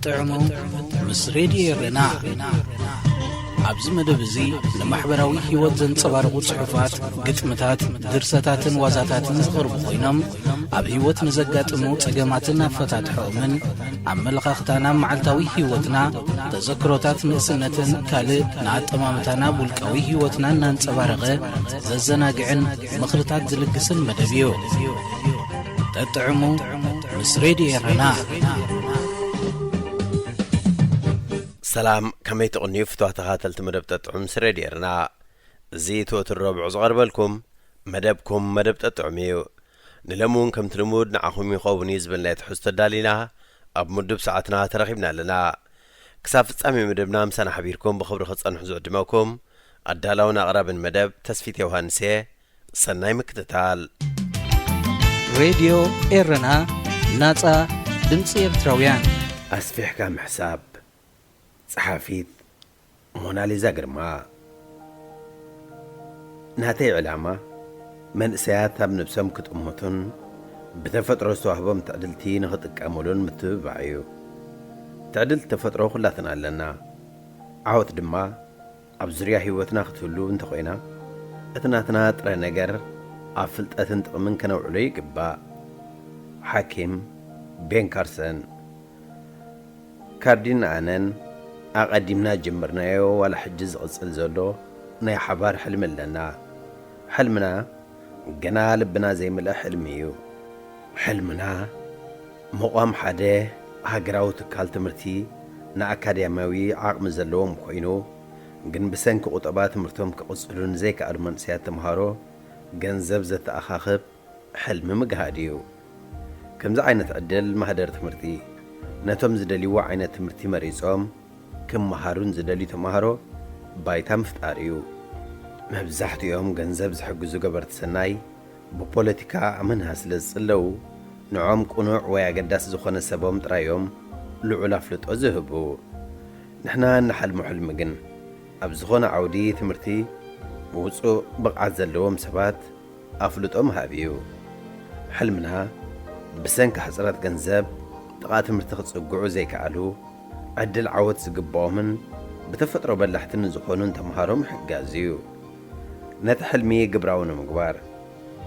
ጠጥዕሙ ምስ ሬድዮ ኤረና። ኣብዚ መደብ እዚ ንማሕበራዊ ህይወት ዘንጸባርቑ ጽሑፋት፣ ግጥምታት፣ ድርሰታትን ዋዛታትን ዝቐርቡ ኮይኖም፣ ኣብ ህይወት ንዘጋጥሙ ጸገማትን ኣፈታትሖኦምን፣ ኣመለኻኽታና፣ መዓልታዊ ህይወትና፣ ተዘክሮታት ንእስነትን ካልእ ንኣጠማምታና ውልቃዊ ህይወትና እናንጸባረቐ ዘዘናግዕን ምኽርታት ዝልግስን መደብ እዩ። ጠጥዕሙ ምስ ሬድዮ ኤረና። ሰላም፣ ከመይ ትቕንዩ ፍትዋ ተኻተልቲ መደብ ጠጥዑም ምስ ሬድዮ ኤረና? እዚ እቲ ወትሩ ረብዑ ዝቐርበልኩም መደብኩም መደብ ጠጥዑም እዩ። ንሎሚ እውን ከምቲ ልሙድ ንዓኹም ይኸውን እዩ ዝበልናዮ ትሕዝቶ ኣዳሊና ኣብ ምዱብ ሰዓትና ተረኺብና ኣለና። ክሳብ ፍጻሜ መደብና ምሳና ሓቢርኩም ብኽብሪ ክትጸንሑ ዝዕድመኩም ኣዳላውን ኣቕራብን መደብ ተስፊት ዮሃንስ እየ። ሰናይ ምክትታል። ሬድዮ ኤረና፣ ናጻ ድምጺ ኤርትራውያን። ኣስፊሕካ ምሕሳብ። ጸሓፊት ሞናሊዛ ግርማ። ናተይ ዕላማ መንእሰያት ኣብ ነብሶም ክጥምቱን ብተፈጥሮ ዝተዋህቦም ትዕድልቲ ንኽጥቀሙሉን ምትብባዕ እዩ። ትዕድልቲ ተፈጥሮ ኩላትና ኣለና። ዓወት ድማ ኣብ ዙርያ ህይወትና ክትህሉ እንተኾይና፣ እቲ ናትና ጥረ ነገር ኣብ ፍልጠትን ጥቕምን ከነውዕሎ ይግባእ። ሓኪም ቤን ካርሰን። ካርዲን ኣነን ኣቐዲምና ጀመርናዮ፣ ዋላ ሕጂ ዝቕጽል ዘሎ ናይ ሓባር ሕልሚ ኣለና። ሕልምና ገና ልብና ዘይመልአ ሕልሚ እዩ። ሕልምና ምቋም ሓደ ሃገራዊ ትካል ትምህርቲ ንኣካዳሚያዊ ዓቕሚ ዘለዎም ኮይኑ፣ ግን ብሰንኪ ቁጠባ ትምህርቶም ክቕጽሉ ንዘይከኣሉ መንእሰያት ተምሃሮ ገንዘብ ዘተኣኻኽብ ሕልሚ ምግሃድ እዩ። ከምዚ ዓይነት ዕድል ማህደር ትምህርቲ ነቶም ዝደልይዎ ዓይነት ትምህርቲ መሪጾም ክመሃሩን ዝደልዩ ተምሃሮ ባይታ ምፍጣር እዩ። መብዛሕትኦም ገንዘብ ዝሕግዙ ገበርቲ ሰናይ ብፖለቲካ ኣመንሃ ስለ ዝጽለዉ፣ ንዖም ቅኑዕ ወይ ኣገዳሲ ዝኾነ ሰቦም ጥራይ እዮም ልዑል ኣፍልጦ ዝህቡ። ንሕና እንሓልሞ ሕልሚ ግን፣ ኣብ ዝኾነ ዓውዲ ትምህርቲ ውጹእ ብቕዓት ዘለዎም ሰባት ኣፍልጦ ምሃብ እዩ። ሕልምና ብሰንኪ ሕጽረት ገንዘብ ጥቓ ትምህርቲ ክጽግዑ ዘይከኣሉ፣ ዕድል ዓወት ዝግብኦምን ብተፈጥሮ በላሕትን ዝኾኑን ተምሃሮ ምሕጋዝ እዩ። ነቲ ሕልሚ ግብራዊ ንምግባር፣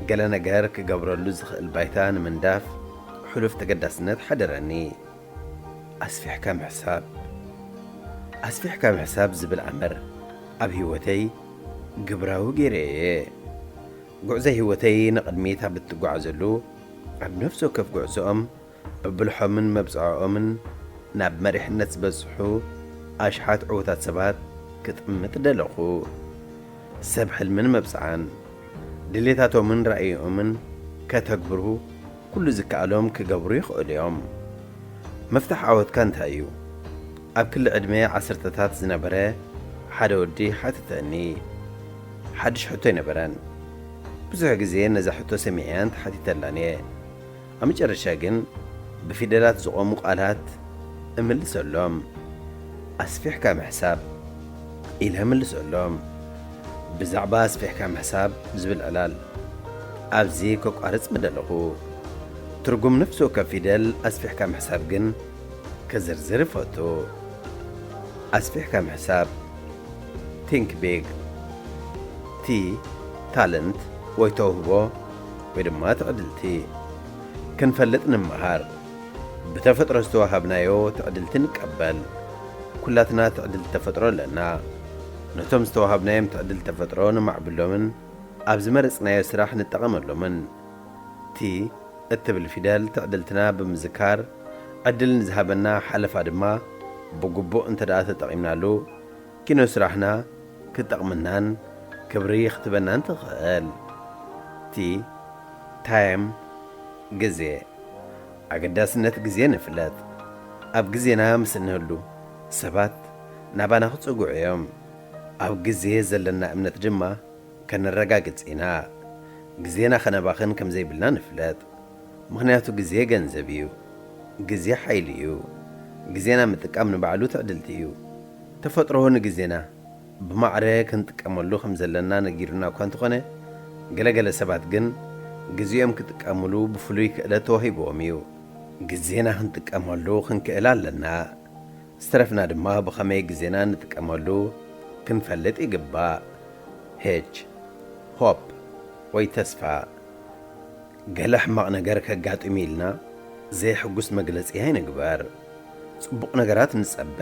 ገለ ነገር ክገብረሉ ዝኽእል ባይታ ንምንዳፍ ሕሉፍ ተገዳስነት ሓደረኒ። ኣስፊሕካ ምሕሳብ። ኣስፊሕካ ምሕሳብ ዝብል ኣምር ኣብ ህይወተይ ግብራዊ ገይረዮ እየ። ጉዕዞ ህይወተይ ንቕድሚት ኣብ እትጓዓዘሉ፣ ኣብ ነፍሲ ወከፍ ጉዕዞኦም ብብልሖምን መብጽዓኦምን ናብ መሪሕነት ዝበጽሑ ኣሽሓት ዕዉታት ሰባት ክጥምት ደለኹ። ሰብ ሕልምን መብጽዓን፣ ድሌታቶምን ራእይኦምን ከተግብሩ ኩሉ ዝከኣሎም ክገብሩ ይኽእሉ እዮም። መፍትሕ ዓወትካ እንታይ እዩ? ኣብ ክሊ ዕድመ ዓሰርተታት ዝነበረ ሓደ ወዲ ሓተተኒ። ሓድሽ ሕቶ ኣይነበረን። ብዙሕ ግዜ ነዛ ሕቶ ሰሚዐያን ተሓቲተላን እየ። ኣብ መጨረሻ ግን ብፊደላት ዝቖሙ ቃላት እምልሰሎም። ኣስፊሕካ ምሕሳብ ኢለ እምልሰሎም። ብዛዕባ ኣስፊሕካ ምሕሳብ ዝብል ዕላል ኣብዚ ከቋርጽ ምደለኹ። ትርጉም ነፍሲ ወከፍ ፊደል ኣስፊሕካ ምሕሳብ ግን ክዝርዝር እፈቱ። ኣስፊሕካ ምሕሳብ። Think big። ቲ፣ ታለንት ወይ ተውህቦ ወይ ድማ ትዕድልቲ። ክንፈልጥ ንምሃር። ብተፈጥሮ ዝተዋሃብናዮ ትዕድልቲ ንቀበል። ኩላትና ትዕድልቲ ተፈጥሮ ኣለና። ነቶም ዝተዋሃብናዮም ትዕድልቲ ተፈጥሮ ነማዕብሎምን ኣብ ዝመረጽናዮ ስራሕ ንጠቐመሎምን። ቲ እትብል ፊደል ትዕድልትና ብምዝካር፣ ዕድል ንዝሃበና ሓለፋ ድማ ብግቡእ እንተ ደኣ ተጠቒምናሉ፣ ኪኖ ስራሕና ክጠቕመናን ክብሪ ክትበናን ትኽእል። ቲ፣ ታይም፣ ግዜ። ኣገዳስነት ግዜ ንፍለጥ። ኣብ ግዜና ምስ እንህሉ፣ ሰባት ናባና ክጽግዑ እዮም። ኣብ ግዜ ዘለና እምነት ድማ ከነረጋግጽ ኢና። ግዜና ከነባኽን ከም ዘይብልና ንፍለጥ። ምኽንያቱ ግዜ ገንዘብ እዩ። ግዜ ሓይሊ እዩ። ግዜና ምጥቃም ንባዕሉ ትዕድልቲ እዩ። ተፈጥሮ ንግዜና ብማዕረ ክንጥቀመሉ ከም ዘለና ነጊሩና እኳ እንተኾነ፣ ገለገለ ሰባት ግን ግዜኦም ክጥቀምሉ ብፍሉይ ክእለት ተዋሂብዎም እዩ። ግዜና ክንጥቀመሉ ክንክእል ኣለና። ዝተረፍና ድማ ብኸመይ ግዜና ንጥቀመሉ ክንፈልጥ ይግባእ። ሄች፣ ሆፕ ወይ ተስፋ። ገለ ሕማቕ ነገር ከጋጥም ኢልና ዘይሕጉስ መግለጺ ኣይንግበር። ጽቡቕ ነገራት ንጸበ፣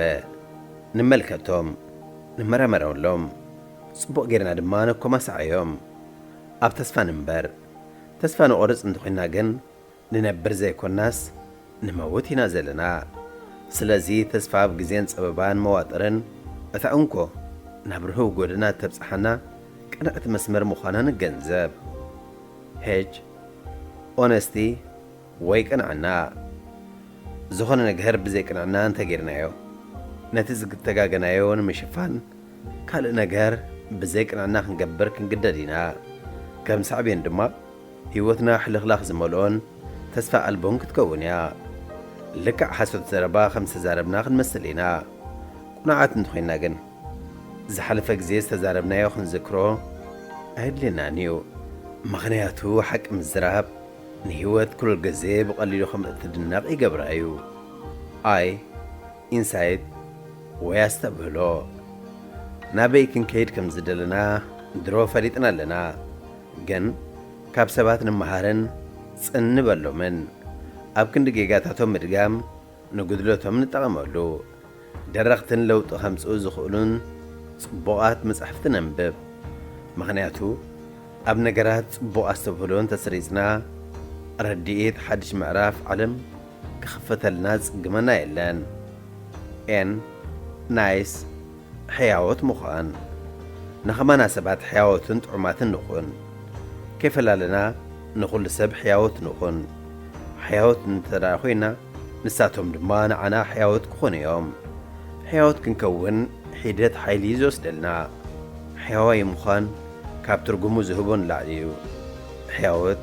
ንመልከቶም፣ ንመራመረሎም፣ ጽቡቕ ጌርና ድማ ነኮማሳዓዮም። ኣብ ተስፋ ንንበር። ተስፋ ንቖርጽ እንተኾይና ግን ንነብር ዘይኮናስ ንመውት ኢና ዘለና። ስለዚ ተስፋ ኣብ ግዜን ጸበባን መዋጥርን እታ እንኮ ናብ ርሁው ጎደና እተብጽሓና ቅንዕቲ መስመር ምዃና ንገንዘብ። ሄጅ፣ ኦነስቲ ወይ ቅንዕና። ዝኾነ ነገር ብዘይ ቅንዕና እንተጌርናዮ፣ ነቲ ዝተጋገናዮ ንምሽፋን ካልእ ነገር ብዘይ ቅንዕና ክንገብር ክንግደድ ኢና። ከም ሳዕቤን ድማ ህይወትና ሕልኽላኽ ዝመልኦን ተስፋ ኣልቦን ክትከውን እያ። ልክዕ ሓሶት ዘረባ ከም ዝተዛረብና ክንመስል ኢና። ቁኑዓት እንተኾይንና ግን ዝሓለፈ ግዜ ዝተዛረብናዮ ክንዝክሮ ኣየድልየናን እዩ። ምኽንያቱ ሓቂ ምዝራብ ንህይወት ኩሉ ግዜ ብቐሊሉ ከም እትድነቕ ይገብራ እዩ። ኣይ ኢንሳይት ወይ ኣስተብህሎ። ናበይ ክንከይድ ከም ዝደለና ድሮ ፈሊጥና ኣለና። ግን ካብ ሰባት ንመሃርን ጽን ንበሎምን። ኣብ ክንዲ ጌጋታቶም ምድጋም ንጉድለቶም ንጠቐመሉ። ደረኽትን ለውጢ ከምጽኡ ዝኽእሉን ጽቡቓት መጻሕፍቲ ነንብብ። ምኽንያቱ ኣብ ነገራት ጽቡቕ ኣስተብህሎ እንተሰሪጽና ረድኤት ሓድሽ ምዕራፍ ዓለም ክኽፈተልና ዝጽግመና የለን። ኤን ናይስ ሕያዎት ምዃን። ንኸማና ሰባት ሕያዎትን ጥዑማትን ንኹን። ከይፈላለና ንኹሉ ሰብ ሕያዎት ንኹን። ሕያዎት እንተ ደኣ ኮይና ንሳቶም ድማ ንዓና ሕያዎት ክኾኑ እዮም። ሕያዎት ክንከውን ሒደት ሓይሊ እዩ ዝወስደልና። ሕያዋይ ምዃን ካብ ትርጉሙ ዝህቦ ንላዕሊ እዩ። ሕያዎት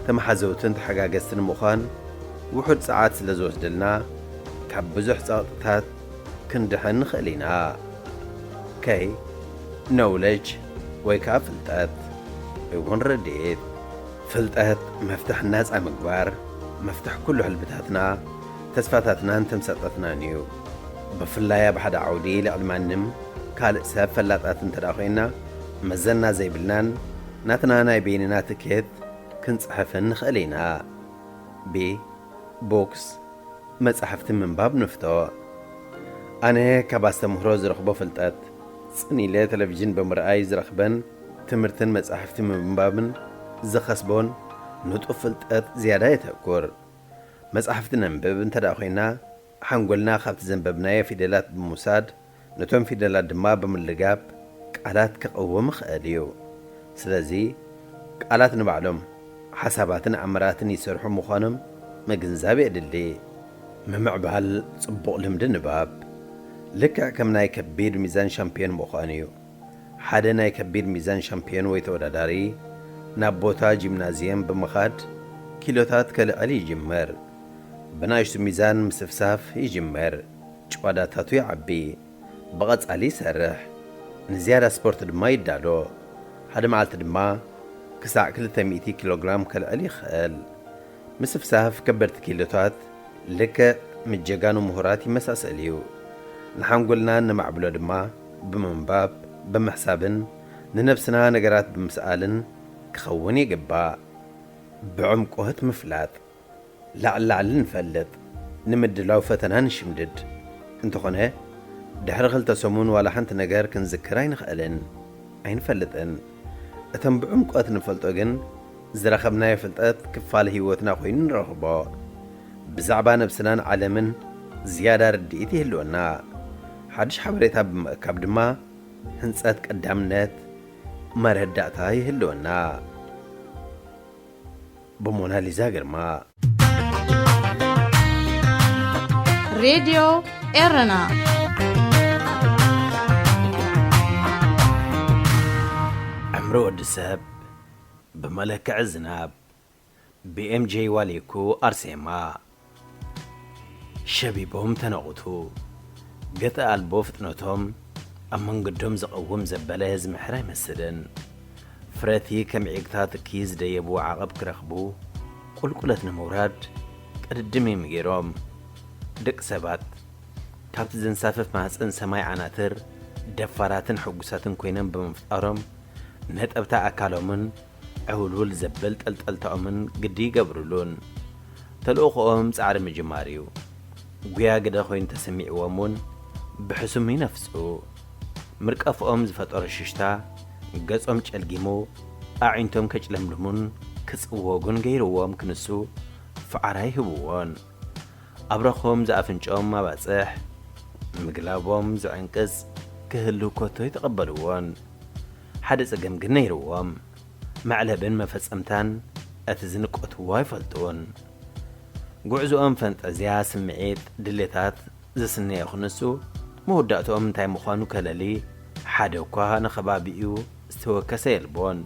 ተመሓዘውትን ተሓጋገዝትን ምዃን ውሑድ ጸዓት ስለ ዝወስደልና ካብ ብዙሕ ጸቕጥታት ክንድሕን ንኽእል ኢና። ከይ ኖውለጅ ወይ ከኣ ፍልጠት እውን ረድኤት። ፍልጠት መፍትሕ ናጻ ምግባር፣ መፍትሕ ኩሉ ሕልምታትና፣ ተስፋታትናን ተምሳጣትናን እዩ። ብፍላይ ኣብ ሓደ ዓውዲ ልዕሊ ማንም ካልእ ሰብ ፈላጣት እንተ ደኣ ኮይንና፣ መዘና ዘይብልናን ናትና ናይ በይንና ትኬት ክንጽሕፍን ንኽእል ኢና። ቢ ቦክስ መጻሕፍቲ ምንባብ ንፍቶ። ኣነ ካብ ኣስተምህሮ ዝረኽቦ ፍልጠት፣ ጽን ኢለ ቴሌቪዥን ብምርኣይ ዝረኽበን ትምህርትን መጻሕፍቲ ምንባብን ዝኸስቦን ንጡፍ ፍልጠት ዝያዳ የተኩር። መጻሕፍቲ ነንብብ እንተ ደኣ ኮይና፣ ሓንጎልና ካብቲ ዘንበብናዮ ፊደላት ብምውሳድ፣ ነቶም ፊደላት ድማ ብምልጋብ ቃላት ክቐውም ይኽእል እዩ። ስለዚ፣ ቃላት ንባዕሎም ሓሳባትን ኣምራትን ይሰርሑ ምዃኖም ምግንዛብ የድሊ። ምምዕባል ጽቡቕ ልምዲ ንባብ፣ ልክዕ ከም ናይ ከቢድ ሚዛን ሻምፒዮን ምዃን እዩ። ሓደ ናይ ከቢድ ሚዛን ሻምፒዮን ወይ ተወዳዳሪ፣ ናብ ቦታ ጂምናዝየም ብምኻድ ኪሎታት ከልዕል ይጅምር። ብናእሽቱ ሚዛን ምስፍሳፍ ይጅምር። ጭዋዳታቱ ይዓቢ። ብቐጻሊ ይሰርሕ። ንዝያዳ ስፖርት ድማ ይዳሎ። ሓደ መዓልቲ ድማ ክሳዕ ክልተ ሚእቲ ኪሎ ግራም ከልዕል ይኽእል። ምስፍሳፍ ከበድቲ ኪሎታት ልክዕ ምስ ጀጋኑ ምሁራት ይመሳሰል እዩ። ንሓንጎልና እነማዕብሎ ድማ ብምንባብ፣ ብምሕሳብን ንነብስና ነገራት ብምስኣልን ክኸውን ይግባእ። ብዕምቆት ምፍላጥ። ላዕሊ ላዕሊ ንፈልጥ፣ ንምድላው ፈተና ንሽምድድ። እንተኾነ፣ ድሕሪ ክልተ ሰሙን ዋላ ሓንቲ ነገር ክንዝክር ኣይንኽእልን፣ ኣይንፈልጥን። እተን ብዕምቆት ንፈልጦ ግን፣ ዝረኸብናዮ ፍልጠት ክፋል ህይወትና ኮይኑ ንረኽቦ። ብዛዕባ ነብስናን ዓለምን ዝያዳ ርድኢት ይህልወና። ሓድሽ ሓበሬታ ብምእካብ ድማ፣ ህንጸት ቀዳምነት መረዳእታ ይህልወና። ብሞናሊዛ ግርማ። ሬድዮ ኤረና። ዕምሪ ወዲ ሰብ ብመለክዒ ዝናብ፣ ብኤምጄ ዋሊኩ ኣርሴማ። ሸቢቦም ተነቑቱ። ገጠ ኣልቦ ፍጥነቶም ኣብ መንገዶም ዝቐውም ዘበለ ህዝቢ ምሕር ኣይመስልን። ፍረቲ ከም ዒግታ ትኪ ዝደየቡ ዓቐብ ክረኽቡ፣ ቁልቁለት ንምውራድ ቅድድም እዮም ገይሮም። ደቂ ሰባት፣ ካብቲ ዘንሳፍፍ ማህፀን ሰማይ ዓናትር ደፋራትን ሕጉሳትን ኮይኖም ብምፍጣሮም ነጠብታ ኣካሎምን ዕውልውል ዘብል ጠልጠልታኦምን ግዲ ይገብሩሉን። ተልእኾኦም ጻዕሪ ምጅማር እዩ። ጉያ ግደ ኮይኑ ተሰሚዕዎም እውን ብሕሱም ይነፍጹ። ምርቃፍኦም ዝፈጠሮ ሽሽታ ገጾም ጨልጊሙ ኣዒንቶም ከጭለምልሙን ክጽወጉን ገይርዎም ክንሱ ፍዓራ ይህብዎን። ኣብረኾም ዝኣፍንጫኦም ኣባጽሕ ምግላቦም ዝዕንቅጽ ክህሉ ኮቶ ይተቐበልዎን። ሓደ ጸገም ግን ነይርዎም። መዕለብን መፈጸምታን እቲ ዝንቀትዎ ኣይፈልጡን። ጉዕዞኦም ፈንጠዝያ ስምዒት ድሌታት ዝስነየ ክንሱ መወዳእትኦም እንታይ ምዃኑ ከለሊ ሓደ እኳ ንኸባቢኡ ዝተወከሰ የልቦን።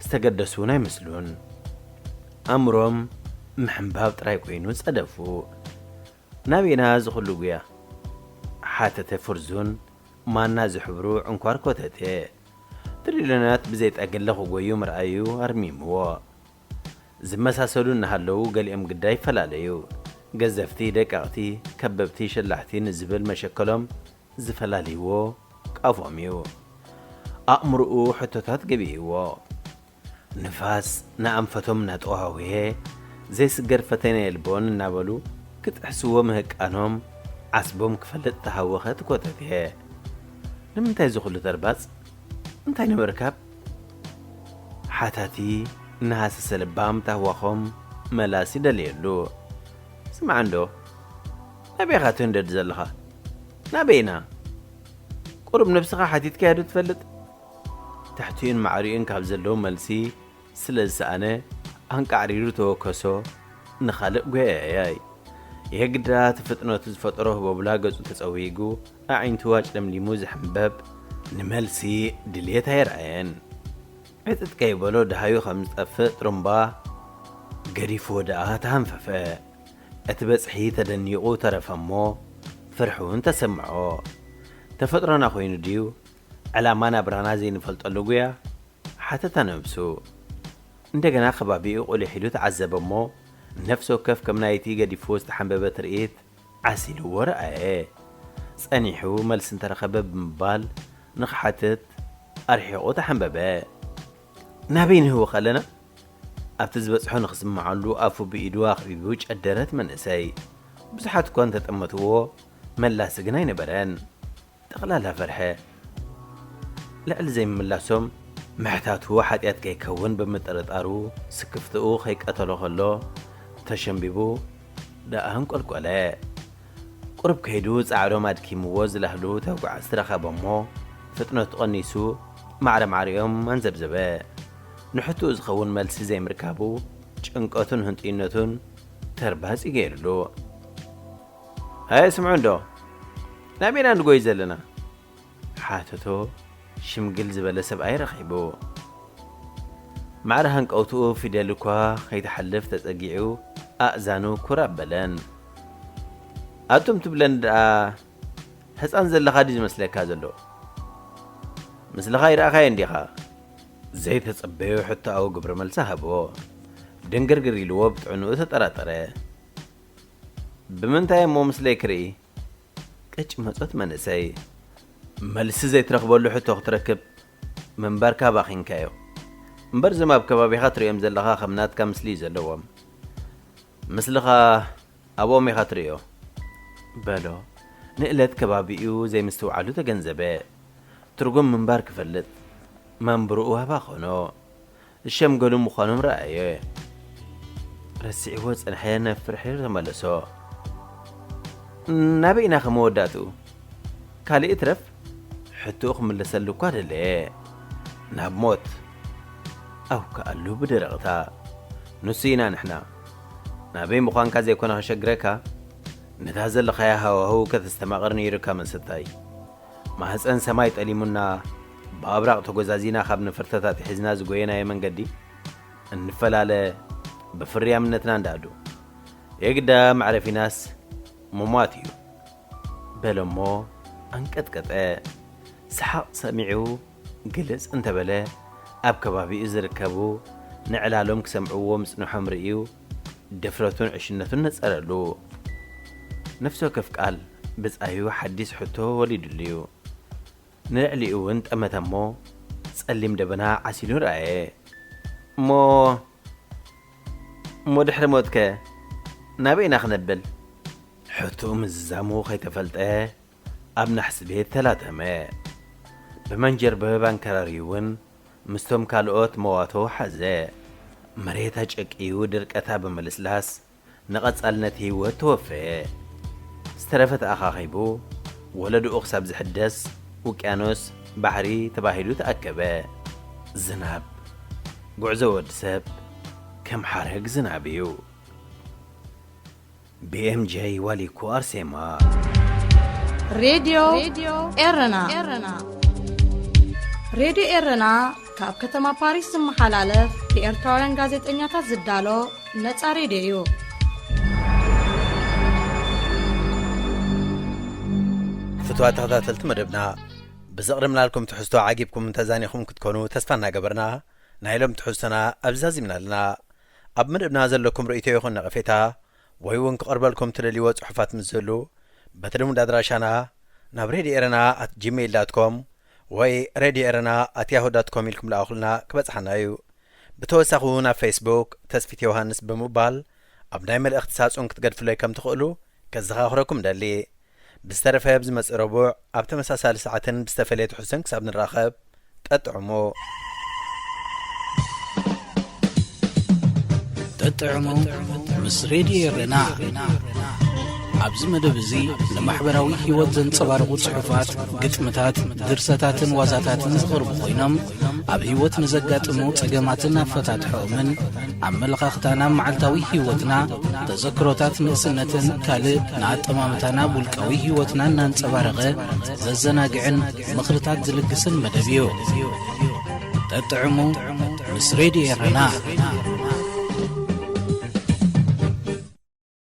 ዝተገደሱ እውን ኣይመስሉን። ኣእምሮም ምሕንባብ ጥራይ ኮይኑ ጸደፉ። ናበይና እዚ ኩሉ ጉያ? ሓተተ ፍርዙን ማና ዝሕብሩ ዕንኳር ኮተቴ። ትሪልዮናት ብዘይ ጠግለ ክጎዩ ምርኣዩ ኣርሚምዎ። ዝመሳሰሉ እናሃለዉ ገሊኦም ግዳ ይፈላለዩ። ገዘፍቲ፣ ደቀቕቲ፣ ከበብቲ፣ ሸላሕቲ ንዝብል መሸከሎም ዝፈላልይዎ ቃፎም እዩ። ኣእምርኡ ሕቶታት ገቢእዎ። ንፋስ ንኣንፈቶም እናጠዋወየ ዘይስገር ፈተነ የልቦን እናበሉ ክጥሕስዎ ምህቃኖም ዓስቦም ክፈልጥ ተሃወኸ ትኮተትየ። ንምንታይ እዚ ኩሉ ተርባጽ? እንታይ ንምርካብ? ሓታቲ እናሃሰሰ ልባም ታህዋኾም መላስ ይደልየሉ። ስምዓ እንዶ፣ ናበይ ኢኻ ትህንደድ ዘለኻ? ናበይና? ቁሩብ ነብስኻ ሓቲትካያ ዶ ትፈልጥ? ትሕቲኡን ማዕሪኡን ካብ ዘለዉ መልሲ ስለ ዝሰኣነ ኣንቃዕሪሩ ተወከሶ። ንኻልእ ጎየያይ የግዳ እቲ ፍጥነቱ ዝፈጠሮ ህቦብላ ገጹ ተጸዊጉ ኣዒንቱ ኣጭለምሊሙ ዝሕንበብ ንመልሲ ድልየት ኣይረኣየን። ዕጥጥ ከይበሎ ደሃዩ ከም ዝጠፍእ ጥሩምባ ገዲፍዎ ደኣ ተሃንፈፈ። እቲ በጽሒ ተደኒቑ ተረፈ እሞ ፍርሒ እውን ተሰምዖ። ተፈጥሮና ኮይኑ ድዩ ዕላማ ናብራና ዘይንፈልጠሉ ጉያ? ሓተታ ነብሱ። እንደገና ከባቢኡ ቁሊሕ ኢሉ ተዓዘበ እሞ ነፍሲ ወከፍ ከም ናይቲ ገዲፍዎ ዝተሓንበበ ትርኢት ዓሲልዎ ረኣየ። ጸኒሑ መልሲ እንተረኸበ ብምባል ንኽሓትት ኣርሒቑ ተሓንበበ። ናበይ ንህወኽ ኣለና? ኣብቲ ዝበጽሖ ንኽስምዓሉ ኣፉ ብኢዱ ኣኽቢቡ ጨደረት መንእሰይ። ብዙሓት እኳ እንተጠመትዎ መላሲ ግን ኣይነበረን። ጠቕላላ ፈርሐ። ልዕሊ ዘይምምላሶም ምሕታቱ ሓጢኣት ከይከውን ብምጥርጣሩ ስክፍትኡ ከይቀተሎ ከሎ ተሸምቢቡ ደኣ ኣንቆልቆለ። ቁሩብ ከይዱ ጻዕሮም ኣድኪምዎ ዝላህሉ ተጓዓዝቲ ረኸበ እሞ ፍጥነቱ ቀኒሱ ማዕረ ማዕሪኦም ኣንዘብዘበ። ንሕትኡ ዝኸውን መልሲ ዘይምርካቡ ጭንቀቱን ህንጥይነቱን ተርባጺ ገይሩሉ። ኣየ ስምዑ እንዶ፣ ናበይና ንጎይ ዘለና? ሓተቶ ሽምግል ዝበለ ሰብኣይ ረኺቡ። ማዕረ ሃንቀውትኡ ፊደል እኳ ከይትሓልፍ ተጸጊዑ ኣእዛኑ ኩር ኣበለን። ኣቱም ትብለኒ ደኣ ህጻን ዘለኻ ድዩ ዝመስለካ ዘሎ? ምስልኻ ይረኣኻዮ እንዲኻ? ዘይተጸበዮ ሕቶኣዊ ግብረ መልሲ ሃቦ። ድንግርግር ኢልዎ ብጥዕንኡ ተጠራጠረ። ብምንታይ እሞ ምስለይ ክርኢ? ቅጭ መጾት መንእሰይ። መልሲ ዘይትረኽበሉ ሕቶ ክትረክብ ምንባርካ ባኺንካዮ። እምበር እዞም ኣብ ከባቢኻ ትርእዮም ዘለኻ ከም ናትካ ምስሊ እዩ ዘለዎም። ምስልኻ ኣብኦም ኢኻ ትርእዮ። በሎ ንእለት ከባቢኡ ዘይምስትውዓሉ ተገንዘበ። ትርጉም ምንባር ክፈልጥ መንብርኡ ኣባኸኖ። ዝሸምገሉ ምዃኖም ረኣየ። ረሲዕዎ ዝጸንሐ ናብ ፍርሒ ተመለሶ። ናበይ ኢና ከ መወዳእትኡ? ካልእ ይትረፍ ሕቶኡ ክምለሰሉ እኳ ደለየ። ናብ ሞት። ኣውክኣሉ ብደረቕታ። ንሱ ኢና ንሕና። ናበይ ምዃንካ ዘይኮነ ከሸግረካ፣ ነታ ዘለኻያ ሃዋህው ከተስተማቕር ነይሩካ መሰታይ። ማህፀን ሰማይ ጠሊሙና ብኣብራቕ ተጎዛዚና ካብ ንፍርተት ኣትሒዝና ዝጎየናዮ መንገዲ እንፈላለ ብፍርያምነትና እንዳኣዱ የግዳ መዕረፊናስ ምሟት እዩ በለሞ ኣንቀጥቀጠ። ሰሓቕ ሰሚዑ ግልጽ እንተበለ ኣብ ከባቢኡ ዝርከቡ ንዕላሎም ክሰምዕዎ ምጽንሖም ርእዩ ድፍረቱን ዕሽነቱን ነጸረሉ። ነፍሲ ወከፍ ቃል ብጻዩ ሓዲስ ሕቶ ወሊዱሉ እዩ። ንልዕሊኡ እውን ጠመተ እሞ ጸሊም ደበና ዓሲሉ ረኣየ። እሞ እሞ ድሕሪ ሞትከ ናበይ ኢና ክነብል? ሕቶኡ ምዝዛሙ ከይተፈልጠ ኣብ ናሕሲ ቤት ተላተመ። ብመንጀርበብ ኣንከራርዩ እውን ምስቶም ካልኦት መዋቶ ሓዘ። መሬት ኣጨቅዩ ድርቀታ ብምልስላስ ንቐጻልነት ህይወት ተወፈየ። ዝተረፈ ተኣኻኺቡ ወለድኡ ክሳብ ዝሕደስ ውቅያኖስ ባሕሪ ተባሂሉ ተኣከበ። ዝናብ፣ ጉዕዞ ወዲ ሰብ ከም ሓረግ ዝናብ እዩ። ቢ ኤም ጄ ዋሊኮ ኣርሴማ። ሬድዮ ኤረና። ሬድዮ ኤረና ካብ ከተማ ፓሪስ ዝመሓላለፍ ብኤርትራውያን ጋዜጠኛታት ዝዳሎ ነጻ ሬድዮ እዩ። ፍትዋ ተኸታተልቲ መደብና፣ ብዘቕርብናልኩም ትሕዝቶ ዓጊብኩም ተዛኒኹም ክትኮኑ ተስፋ እናገበርና፣ ናይ ሎም ትሕዝቶና ኣብዛዚምና ኣለና። ኣብ መደብና ዘለኩም ርእይቶ ይኹን ነቐፌታ ወይ እውን ክቐርበልኩም ትደልይዎ ጽሑፋት ምስ ዘሉ፣ በቲ ልሙድ ኣድራሻና ናብ ሬድዮ ኤረና ኣት ጂሜይል ዳት ኮም ወይ ሬድዮ ኤረና ኣት ያሁ ዳት ኮም ኢልኩም ለኣኹልና ክበጽሓና እዩ። ብተወሳኺ እውን ኣብ ፌስቡክ ተስፊት ዮሃንስ ብምባል ኣብ ናይ መልእኽቲ ሳጹን ክትገድፍለይ ከም ትኽእሉ ከዘኻኽረኩም ደሊ። ብዝተረፈ ኣብ ዝመጽእ ረቡዕ ኣብ ተመሳሳሊ ሰዓትን ብዝተፈለየ ትሕዝቶን ክሳብ ንራኸብ፣ ጠጥዕሙ። ጠጥዕሙ ምስ ሬድዮ ኤረና። ኣብዚ መደብ እዚ ንማሕበራዊ ህይወት ዘንጸባርቑ ጽሑፋት፣ ግጥምታት፣ ድርሰታትን ዋዛታትን ዝቐርቡ ኮይኖም፣ ኣብ ህይወት ንዘጋጥሙ ጸገማትን ኣፈታትሖኦምን፣ ኣመለኻኽታና፣ መዓልታዊ ህይወትና፣ ተዘክሮታት ንእስነትን ካልእ ንኣጠማምታና፣ ውልቃዊ ህይወትና እናንጸባረቐ ዘዘናግዕን ምኽርታት ዝልግስን መደብ እዩ። ጠጥዕሙ ምስ ሬድዮ ኤረና።